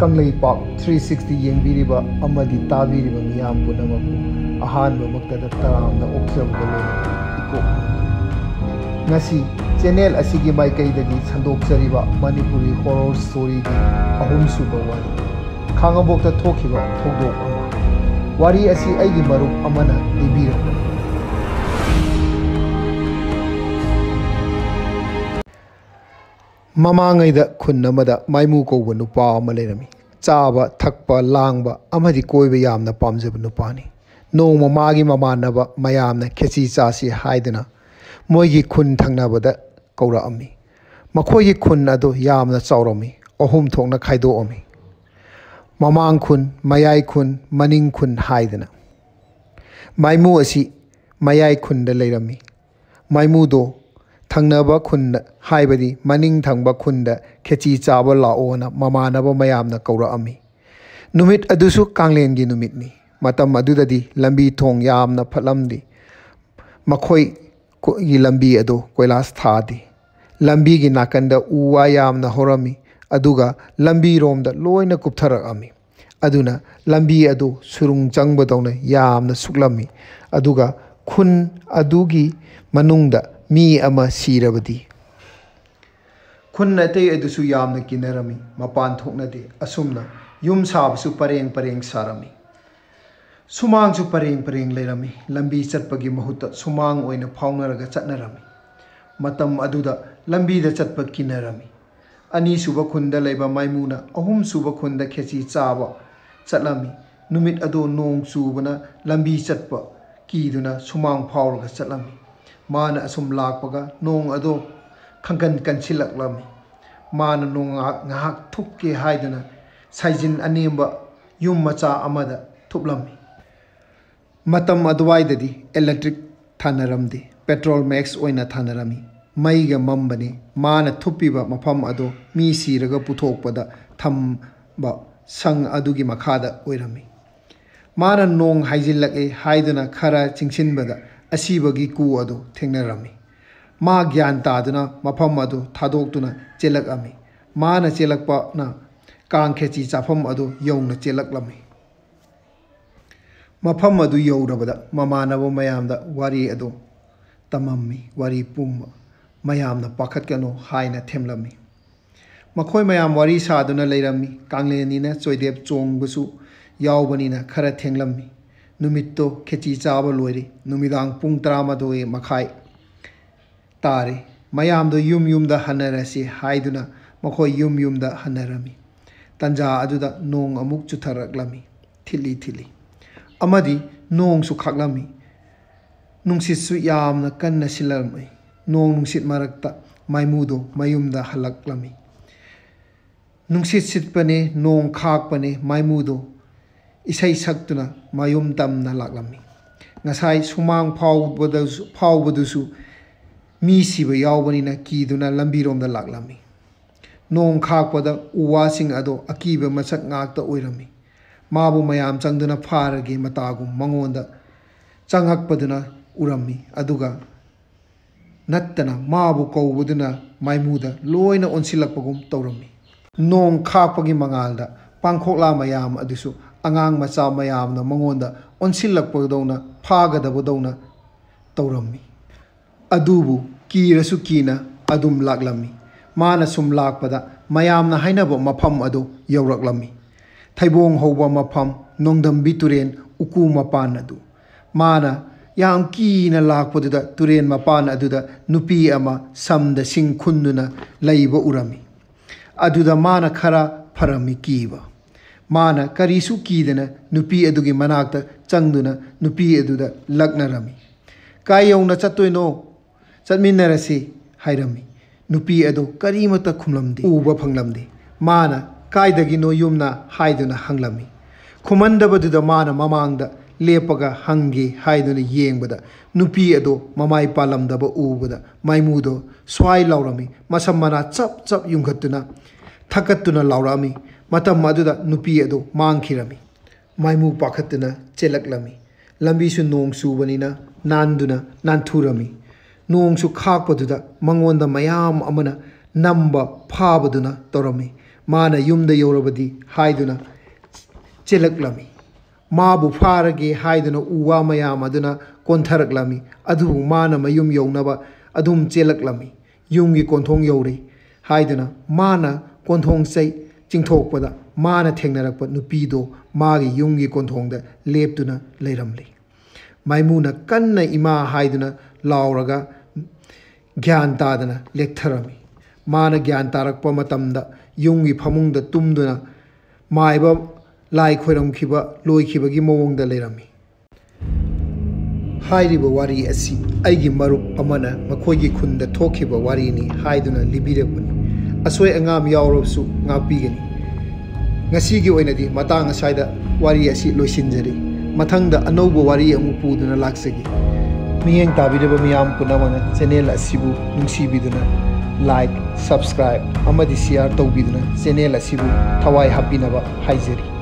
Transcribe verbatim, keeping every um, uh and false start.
Kangleipak three sixty ꯌꯦꯡꯕꯤꯔꯤꯕ ꯑꯃꯗꯤ ꯇꯥꯕꯤꯔꯤꯕ ꯃꯤꯌꯥꯝ ꯄꯨꯝꯅꯃꯛꯄꯨ ꯑꯍꯥꯟꯕꯃꯛꯇꯗ ꯇꯔꯥꯝꯅ ꯑꯣꯛꯆꯕꯒ ꯂꯣꯏꯅꯅ ꯏꯀꯣꯛ ꯃꯣꯟꯕꯤ꯫ ꯉꯁꯤ ꯆꯦꯅꯦꯜ ꯑꯁꯤꯒꯤ ꯃꯥꯏꯀꯩꯗꯒꯤ ꯁꯟꯗꯣꯛꯆꯔꯤꯕ ꯃꯅꯤꯄꯨꯔꯤ ꯍꯣꯔꯣꯔ ꯁ꯭ꯇꯣꯔꯤꯒꯤ ꯑꯍꯨꯝꯁꯨꯕ ꯋꯥꯔꯤ, ꯈꯥꯉꯕꯣꯛꯇ ꯊꯣꯛꯈꯤꯕ ꯊꯧꯗꯣꯛ ꯑꯃ꯫ ꯋꯥꯔꯤ ꯑꯁꯤ ꯑꯩꯒꯤ ꯃꯔꯨꯞ ꯑꯃꯅ ꯂꯤꯕꯤꯔꯛꯄꯅꯤ꯫ ꯃꯃꯥꯡꯉꯩꯗ ꯈꯨꯟ ꯑꯃꯗ ꯃꯥꯏꯃꯨ ꯀꯧꯕ ꯅꯨꯄꯥ ꯑꯃ ꯂꯩꯔꯝꯃꯤ꯫ ꯆꯥꯕ, ꯊꯛꯄ, ꯂꯥꯡꯕ ꯑꯃꯗꯤ ꯀꯣꯏꯕ ꯌꯥꯝꯅ ꯄꯥꯝꯖꯕ ꯅꯨꯄꯥꯅꯤ꯫ ꯅꯣꯡꯃ ꯃꯥꯒꯤ ꯃꯃꯥꯟꯅꯕ ꯃꯌꯥꯝꯅ ꯈꯦꯆꯤ ꯆꯥꯁꯤ ꯍꯥꯏꯗꯨꯅ ꯃꯣꯏꯒꯤ ꯈꯨꯟ ꯊꯪꯅꯕꯗ ꯀꯧꯔꯛꯑꯝꯃꯤ꯫ ꯃꯈꯣꯏꯒꯤ ꯈꯨꯟ ꯑꯗꯨ ꯌꯥꯝꯅ ꯆꯥꯎꯔꯝꯃꯤ, ꯑꯍꯨꯝ ꯊꯣꯛꯅ ꯈꯥꯏꯗꯣꯛꯑꯝꯃꯤ꯫ ꯃꯃꯥꯡ ꯈꯨꯟ, ꯃꯌꯥꯏ ꯈꯨꯟ, ꯃꯅꯤꯡ ꯈꯨꯟ ꯍꯥꯏꯗꯅ꯫ ꯃꯥꯏꯃꯨ ꯑꯁꯤ ꯃꯌꯥꯏ ꯈꯨꯟꯗ ꯂꯩꯔꯝꯃꯤ꯫ ꯃꯥꯏꯃꯨꯗꯣ ꯊꯪꯅꯕ ꯈꯨꯟꯗ, ꯍꯥꯏꯕꯗꯤ ꯃꯅꯤꯡ ꯊꯪꯕ ꯈꯨꯟꯗ ꯈꯦꯆꯤ ꯆꯥꯕ ꯂꯥꯛꯑꯣꯅ ꯃꯃꯥꯟꯅꯕ ꯃꯌꯥꯝꯅ ꯀꯧꯔꯛꯑꯝꯃꯤ꯫ ꯅꯨꯃꯤꯠ ꯑꯗꯨꯁꯨ ꯀꯥꯡꯂꯦꯟꯒꯤ ꯅꯨꯃꯤꯠꯅꯤ꯫ ꯃꯇꯝ ꯑꯗꯨꯗꯗꯤ ꯂꯝꯕꯤ ꯊꯣꯡ ꯌꯥꯝꯅ ꯐꯠꯂꯝꯗꯦ꯫ ꯃꯈꯣꯏꯒꯤ ꯂꯝꯕꯤ ꯑꯗꯨ ꯀꯣꯏꯂꯥꯁ ꯊꯥꯗꯦ꯫ ꯂꯝꯕꯤꯒꯤ ꯅꯥꯀꯟꯗ ꯎ ꯋꯥ ꯌꯥꯝꯅ ꯍꯧꯔꯝꯃꯤ, ꯑꯗꯨꯒ ꯂꯝꯕꯤꯔꯣꯝꯗ ꯂꯣꯏꯅ ꯀꯨꯞꯊꯔꯛꯑꯝꯃꯤ꯫ ꯑꯗꯨꯅ ꯂꯝꯕꯤ ꯑꯗꯨ ꯁꯨꯔꯨꯡ ꯆꯪꯕꯗꯧꯅ ꯌꯥꯝꯅ ꯁꯨꯛꯂꯝꯃꯤ꯫ ꯑꯗꯨꯒ ꯈꯨꯟ ꯑꯗꯨꯒꯤ ꯃꯅꯨꯡꯗ ꯃꯤ ꯑꯃ ꯁꯤꯔꯕꯗꯤ꯫ ꯈꯨꯟ ꯑꯇꯩ ꯑꯗꯨꯁꯨ ꯌꯥꯝꯅ ꯀꯤꯅꯔꯝꯃꯤ, ꯃꯄꯥꯟ ꯊꯣꯛꯅꯗꯦ꯫ ꯑꯁꯨꯝꯅ ꯌꯨꯝ ꯁꯥꯕꯁꯨ ꯄꯔꯦꯡ ꯄꯔꯦꯡ ꯁꯥꯔꯝꯃꯤ꯫ ꯁꯨꯃꯥꯡꯁꯨ ꯄꯔꯦꯡ ꯄꯔꯦꯡ ꯂꯩꯔꯝꯃꯤ꯫ ꯂꯝꯕꯤ ꯆꯠꯄꯒꯤ ꯃꯍꯨꯠꯇ ꯁꯨꯃꯥꯡ ꯑꯣꯏꯅ ꯐꯥꯎꯅꯔꯒ ꯆꯠꯅꯔꯝꯃꯤ꯫ ꯃꯇꯝ ꯑꯗꯨꯗ ꯂꯝꯕꯤꯗ ꯆꯠꯄ ꯀꯤꯅꯔꯝꯃꯤ꯫ ꯑꯅꯤꯁꯨꯕ ꯈꯨꯟꯗ ꯂꯩꯕ ꯃꯥꯏꯃꯨꯅ ꯑꯍꯨꯝꯁꯨꯕ ꯈꯨꯟꯗ ꯈꯦꯆꯤ ꯆꯥꯕ ꯆꯠꯂꯝꯃꯤ꯫ ꯅꯨꯃꯤꯠ ꯑꯗꯨ ꯅꯣꯡ ꯆꯨꯕꯅ ꯂꯝꯕꯤ ꯆꯠꯄ ꯀꯤꯗꯨꯅ ꯁꯨꯃꯥꯡ ꯐꯥꯎꯔꯒ ꯆꯠꯂꯝꯃꯤ꯫ ꯃꯥꯅ ꯑꯁꯨꯝ ꯂꯥꯛꯄꯒ ꯅꯣꯡ ꯑꯗꯨ ꯈꯪꯀꯟ ꯀꯟꯁꯤꯜꯂꯛꯂꯝꯃꯤ꯫ ꯃꯥꯅ ꯅꯣꯡ ꯉꯥꯏꯍꯥꯛ, ꯉꯥꯏꯍꯥꯛ ꯊꯨꯞꯀꯦ ꯍꯥꯏꯗꯨꯅ ꯁꯥꯏꯖꯤꯟ ꯑꯅꯦꯝꯕ ꯌꯨꯝ ꯃꯆꯥ ꯑꯃꯗ ꯊꯨꯞꯂꯝꯃꯤ꯫ ꯃꯇꯝ ꯑꯗꯨꯋꯥꯏꯗꯗꯤ electric ꯊꯥꯅꯔꯝꯗꯦ, petrol match ꯑꯣꯏꯅ ꯊꯥꯅꯔꯝꯃꯤ꯫ ꯃꯩꯒ ꯃꯝꯕꯅꯤ꯫ ꯃꯥꯅ ꯊꯨꯞꯄꯤꯕ ꯃꯐꯝ ꯑꯗꯨ ꯃꯤ ꯁꯤꯔꯒ ꯄꯨꯊꯣꯛꯄꯗ ꯊꯝꯕ ꯁꯪ ꯑꯗꯨꯒꯤ ꯃꯈꯥꯗ ꯑꯣꯏꯔꯝꯃꯤ꯫ ꯃꯥꯅ ꯅꯣꯡ ꯍꯥꯏꯖꯤꯜꯂꯛꯑꯦ ꯍꯥꯏꯗꯨꯅ ꯈꯔ ꯆꯤꯡꯁꯤꯟꯕꯗ ꯑꯁꯤꯕꯒꯤ ꯀꯨ ꯑꯗꯨ ꯊꯦꯡꯅꯔꯝꯃꯤ꯫ ꯃꯥ ꯒ꯭ꯌꯥꯟ ꯇꯥꯗꯨꯅ ꯃꯐꯝ ꯑꯗꯨ ꯊꯥꯗꯣꯛꯇꯨꯅ ꯆꯦꯜꯂꯛꯑꯝꯃꯤ꯫ ꯃꯥꯅ ꯆꯦꯜꯂꯛꯄꯅ ꯀꯥꯡ ꯈꯦꯆꯤ ꯆꯥꯐꯝ ꯑꯗꯨ ꯌꯧꯅ ꯆꯦꯜꯂꯛꯂꯝꯃꯤ꯫ ꯃꯐꯝ ꯑꯗꯨ ꯌꯧꯔꯕꯗ ꯃꯃꯥꯟꯅꯕ ꯃꯌꯥꯝꯗ ꯋꯥꯔꯤ ꯑꯗꯨ ꯇꯝꯃꯝꯃꯤ꯫ ꯋꯥꯔꯤ ꯄꯨꯝꯕ ꯃꯌꯥꯝꯅ ꯄꯥꯈꯠꯀꯅꯨ ꯍꯥꯏꯅ ꯊꯦꯝꯂꯝꯃꯤ꯫ ꯃꯈꯣꯏ ꯃꯌꯥꯝ ꯋꯥꯔꯤ ꯁꯥꯗꯨꯅ ꯂꯩꯔꯝꯃꯤ꯫ ꯀꯥꯡꯂꯦꯟꯅꯤꯅ ꯆꯣꯏꯗꯦꯞ ꯆꯣꯡꯕꯁꯨ ꯌꯥꯎꯕꯅꯤꯅ ꯈꯔ ꯊꯦꯡꯂꯝꯃꯤ꯫ ꯅꯨꯃꯤꯠꯇꯣ ꯈꯦꯆꯤ ꯆꯥꯕ ꯂꯣꯏꯔꯦ꯫ ꯅꯨꯃꯤꯗꯥꯡ ꯄꯨꯡ ꯇꯔꯥꯃꯥꯊꯣꯏ ꯃꯈꯥꯏ ꯇꯥꯔꯦ꯫ ꯃꯌꯥꯝꯗꯣ ꯌꯨꯝ ꯌꯨꯝꯗ ꯍꯟꯅꯔꯁꯤ ꯍꯥꯏꯗꯨꯅ ꯃꯈꯣꯏ ꯌꯨꯝ ꯌꯨꯝꯗ ꯍꯟꯅꯔꯝꯃꯤ꯫ ꯇꯟꯖꯥ ꯑꯗꯨꯗ ꯅꯣꯡ ꯑꯃꯨꯛ ꯆꯨꯊꯔꯛꯂꯝꯃꯤ, ꯊꯤꯠꯂꯤ ꯊꯤꯠꯂꯤ꯫ ꯑꯃꯗꯤ ꯅꯣꯡꯁꯨ ꯈꯥꯛꯂꯝꯃꯤ꯫ ꯅꯨꯡꯁꯤꯠꯁꯨ ꯌꯥꯝꯅ ꯀꯟꯅ ꯁꯤꯠꯂꯝꯃꯤ꯫ ꯅꯣꯡ ꯅꯨꯡꯁꯤꯠ ꯃꯔꯛꯇ ꯃꯥꯏꯃꯨꯗꯣ ꯃꯌꯨꯝꯗ ꯍꯜꯂꯛꯂꯝꯃꯤ꯫ ꯅꯨꯡꯁꯤꯠ ꯁꯤꯠꯄꯅꯦ, ꯅꯣꯡ ꯈꯥꯛꯄꯅꯦ, ꯃꯥꯏꯃꯨꯗꯣ ꯏꯁꯩ ꯁꯛꯇꯨꯅ ꯃꯌꯨꯝ ꯇꯝꯅ ꯂꯥꯛꯂꯝꯃꯤ꯫ ꯉꯁꯥꯏ ꯁꯨꯃꯥꯡ ꯐꯥꯎꯕꯗꯁꯨ-, ꯐꯥꯎꯕꯗꯨꯁꯨ ꯃꯤ ꯁꯤꯕ ꯌꯥꯎꯕꯅꯤꯅ ꯀꯤꯗꯨꯅ ꯂꯝꯕꯤꯔꯣꯝꯗ ꯂꯥꯛꯂꯝꯃꯤ꯫ ꯅꯣꯡ ꯈꯥꯛꯄꯗ ꯎ ꯋꯥꯁꯤꯡ ꯑꯗꯣ ꯑꯀꯤꯕ ꯃꯁꯛ ꯉꯥꯛꯇ ꯑꯣꯏꯔꯝꯃꯤ꯫ ꯃꯥꯕꯨ ꯃꯌꯥꯝ ꯆꯪꯗꯨꯅ ꯐꯥꯔꯒꯦ ꯃꯇꯥꯒꯨꯝ ꯃꯉꯣꯟꯗ ꯆꯪꯉꯛꯄꯗꯨꯅ ꯎꯔꯝꯃꯤ꯫ ꯑꯗꯨꯒ ꯅꯠꯇꯅ ꯃꯥꯕꯨ ꯀꯧꯕꯗꯨꯅ ꯃꯥꯏꯃꯨꯗ ꯂꯣꯏꯅ ꯑꯣꯟꯁꯤꯜꯂꯛꯄꯒꯨꯝ ꯇꯧꯔꯝꯃꯤ꯫ ꯅꯣꯡ ꯈꯥꯛꯄꯒꯤ ꯃꯉꯥꯜꯗ ꯄꯥꯡꯈꯣꯛꯂꯥ ꯃꯌꯥꯝ ꯑꯗꯨꯁꯨ ꯑꯉꯥꯡ ꯃꯆꯥ ꯃꯌꯥꯝꯅ ꯃꯉꯣꯟꯗ ꯑꯣꯟꯁꯤꯜꯂꯛꯄꯗꯧꯅ ꯐꯥꯒꯗꯕꯗꯧꯅ ꯇꯧꯔꯝꯃꯤ꯫ ꯑꯗꯨꯕꯨ ꯀꯤꯔꯁꯨ ꯀꯤꯅ ꯑꯗꯨꯝ ꯂꯥꯛꯂꯝꯃꯤ꯫ ꯃꯥꯅ ꯁꯨꯝ ꯂꯥꯛꯄꯗ ꯃꯌꯥꯝꯅ ꯍꯥꯏꯅꯕ ꯃꯐꯝ ꯑꯗꯨ ꯌꯧꯔꯛꯂꯝꯃꯤ꯫ ꯊꯩꯕꯣꯡ ꯍꯧꯕ ꯃꯐꯝ, ꯅꯣꯡꯗꯝꯕꯤ ꯇꯨꯔꯦꯟ ꯎꯀꯨ ꯃꯄꯥꯟ ꯑꯗꯨ꯫ ꯃꯥꯅ ꯌꯥꯝ ꯀꯤꯅ ꯂꯥꯛꯄꯗꯨꯗ ꯇꯨꯔꯦꯟ ꯃꯄꯥꯟ ꯑꯗꯨꯗ ꯅꯨꯄꯤ ꯑꯃ ꯁꯝꯗ ꯁꯤꯡ ꯈꯨꯟꯗꯨꯅ ꯂꯩꯕ ꯎꯔꯝꯃꯤ꯫ ꯑꯗꯨꯗ ꯃꯥꯅ ꯈꯔ ꯐꯔꯝꯃꯤ ꯀꯤꯕ꯫ ꯃꯥꯅ ꯀꯔꯤꯁꯨ ꯀꯤꯗꯅ ꯅꯨꯄꯤ ꯑꯗꯨꯒꯤ ꯃꯅꯥꯛꯇ ꯆꯪꯗꯨꯅ ꯅꯨꯄꯤ ꯑꯗꯨꯗ ꯂꯛꯅꯔꯝꯃꯤ꯫ "ꯀꯥꯏ ꯌꯧꯅ ꯆꯠꯇꯣꯏꯅꯣ? ꯆꯠꯃꯤꯟꯅꯔꯁꯤ" ꯍꯥꯏꯔꯝꯃꯤ꯫ ꯅꯨꯄꯤ ꯑꯗꯨ ꯀꯔꯤꯃꯠꯇ ꯈꯨꯝꯂꯝꯗꯦ, ꯎꯕ ꯐꯪꯂꯝꯗꯦ꯫ ꯃꯥꯅ "ꯀꯥꯏꯗꯒꯤꯅꯣ ꯌꯨꯝꯅ?" ꯍꯥꯏꯗꯨꯅ ꯍꯪꯂꯝꯃꯤ꯫ ꯈꯨꯝꯍꯟꯗꯕꯗꯨꯗ ꯃꯥꯅ ꯃꯃꯥꯡꯗ ꯂꯦꯞꯄꯒ ꯍꯪꯒꯦ ꯍꯥꯏꯗꯨꯅ ꯌꯦꯡꯕꯗ ꯅꯨꯄꯤ ꯑꯗꯨ ꯃꯃꯥꯏ ꯄꯥꯜꯂꯝꯗꯕ ꯎꯕꯗ ꯃꯥꯏꯃꯨꯗꯣ ꯁ꯭ꯋꯥꯏ ꯂꯥꯎꯔꯝꯃꯤ꯫ ꯃꯁꯝ ꯃꯅꯥ ꯆꯞ ꯆꯞ ꯌꯨꯡꯈꯠꯇꯨꯅ ꯊꯛꯀꯠꯇꯨꯅ ꯂꯥꯎꯔꯛꯑꯝꯃꯤ꯫ ꯃꯇꯝ ꯑꯗꯨꯗ ꯅꯨꯄꯤ ꯑꯗꯨ ꯃꯥꯡꯈꯤꯔꯝꯃꯤ꯫ ꯃꯥꯏꯃꯨ ꯄꯥꯈꯠꯇꯨꯅ ꯆꯦꯜꯂꯛꯂꯝꯃꯤ꯫ ꯂꯝꯕꯤꯁꯨ ꯅꯣꯡ ꯆꯨꯕꯅꯤꯅ ꯅꯥꯟꯗꯨꯅ ꯅꯥꯟꯊꯨꯔꯝꯃꯤ꯫ ꯅꯣꯡꯁꯨ ꯈꯥꯛꯄꯗꯨꯗ ꯃꯉꯣꯟꯗ ꯃꯌꯥꯝ ꯑꯃꯅ ꯅꯝꯕ ꯐꯥꯕꯗꯨꯅ ꯇꯧꯔꯝꯃꯤ꯫ ꯃꯥꯅ ꯌꯨꯝꯗ ꯌꯧꯔꯕꯗꯤ ꯍꯥꯏꯗꯨꯅ ꯆꯦꯜꯂꯛꯂꯝꯃꯤ꯫ ꯃꯥꯕꯨ ꯐꯥꯔꯒꯦ ꯍꯥꯏꯗꯨꯅ ꯎ ꯋꯥ ꯃꯌꯥꯝ ꯑꯗꯨꯅ ꯀꯣꯟꯊꯔꯛꯂꯝꯃꯤ꯫ ꯑꯗꯨꯕꯨ ꯃꯥꯅ ꯃꯌꯨꯝ ꯌꯧꯅꯕ ꯑꯗꯨꯝ ꯆꯦꯜꯂꯛꯂꯝꯃꯤ꯫ ꯌꯨꯝꯒꯤ ꯀꯣꯟꯊꯣꯡ ꯌꯧꯔꯦ ꯍꯥꯏꯗꯨꯅ ꯃꯥꯅ ꯀꯣꯟꯊꯣꯡ ꯆꯩ ꯆꯤꯡꯊꯣꯛꯄꯗ ꯃꯥꯅ ꯊꯦꯡꯅꯔꯛꯄ ꯅꯨꯄꯤꯗꯣ ꯃꯥꯒꯤ ꯌꯨꯝꯒꯤ ꯀꯣꯟꯊꯣꯡꯗ ꯂꯦꯞꯇꯨꯅ ꯂꯩꯔꯝꯂꯤ꯫ ꯃꯥꯏꯃꯨꯅ ꯀꯟꯅ "ꯏꯃꯥ" ꯍꯥꯏꯗꯨꯅ ꯂꯥꯎꯔꯒ ꯒ꯭ꯌꯥꯟ ꯇꯥꯗꯅ ꯂꯦꯛꯊꯔꯝꯃꯤ꯫ ꯃꯥꯅ ꯒ꯭ꯌꯥꯟ ꯇꯥꯔꯛꯄ ꯃꯇꯝꯗ ꯌꯨꯝꯒꯤ ꯐꯃꯨꯡꯗ ꯇꯨꯝꯗꯨꯅ ꯃꯥꯏꯕ ꯂꯥꯏ ꯈꯣꯏꯔꯝꯈꯤꯕ ꯂꯣꯏꯈꯤꯕꯒꯤ ꯃꯑꯣꯡꯗ ꯂꯩꯔꯝꯃꯤ꯫ ꯍꯥꯏꯔꯤꯕ ꯋꯥꯔꯤ ꯑꯁꯤ ꯑꯩꯒꯤ ꯃꯔꯨꯞ ꯑꯃꯅ ꯃꯈꯣꯏꯒꯤ ꯈꯨꯟꯗ ꯊꯣꯛꯈꯤꯕ ꯋꯥꯔꯤꯅꯤ ꯍꯥꯏꯗꯨꯅ ꯂꯤꯕꯤꯔꯛꯄꯅꯤ꯫ ꯑꯁꯣꯏ ꯑꯉꯥꯝ ꯌꯥꯎꯔꯕꯁꯨ ꯉꯥꯛꯄꯤꯒꯅꯤ꯫ ꯉꯁꯤꯒꯤ ꯑꯣꯏꯅꯗꯤ ꯃꯇꯥꯡ ꯑꯁ꯭ꯋꯥꯏꯗ ꯋꯥꯔꯤ ꯑꯁꯤ ꯂꯣꯏꯁꯤꯟꯖꯔꯤ꯫ ꯃꯊꯪꯗ ꯑꯅꯧꯕ ꯋꯥꯔꯤ ꯑꯃꯨꯛ ꯄꯨꯗꯨꯅ ꯂꯥꯛꯆꯒꯦ꯫ ꯃꯤꯠꯌꯦꯡ ꯇꯥꯕꯤꯔꯤꯕ ꯃꯤꯌꯥꯝ ꯄꯨꯝꯅꯃꯛꯅ ꯆꯦꯅꯦꯜ ꯑꯁꯤꯕꯨ ꯅꯨꯡꯁꯤꯕꯤꯗꯨꯅ like, subscribe ꯑꯃꯗꯤ share ꯇꯧꯕꯤꯗꯨꯅ ꯆꯦꯅꯦꯜ ꯑꯁꯤꯕꯨ ꯊꯋꯥꯏ ꯍꯥꯞꯄꯤꯅꯕ ꯍꯥꯏꯖꯔꯤ꯫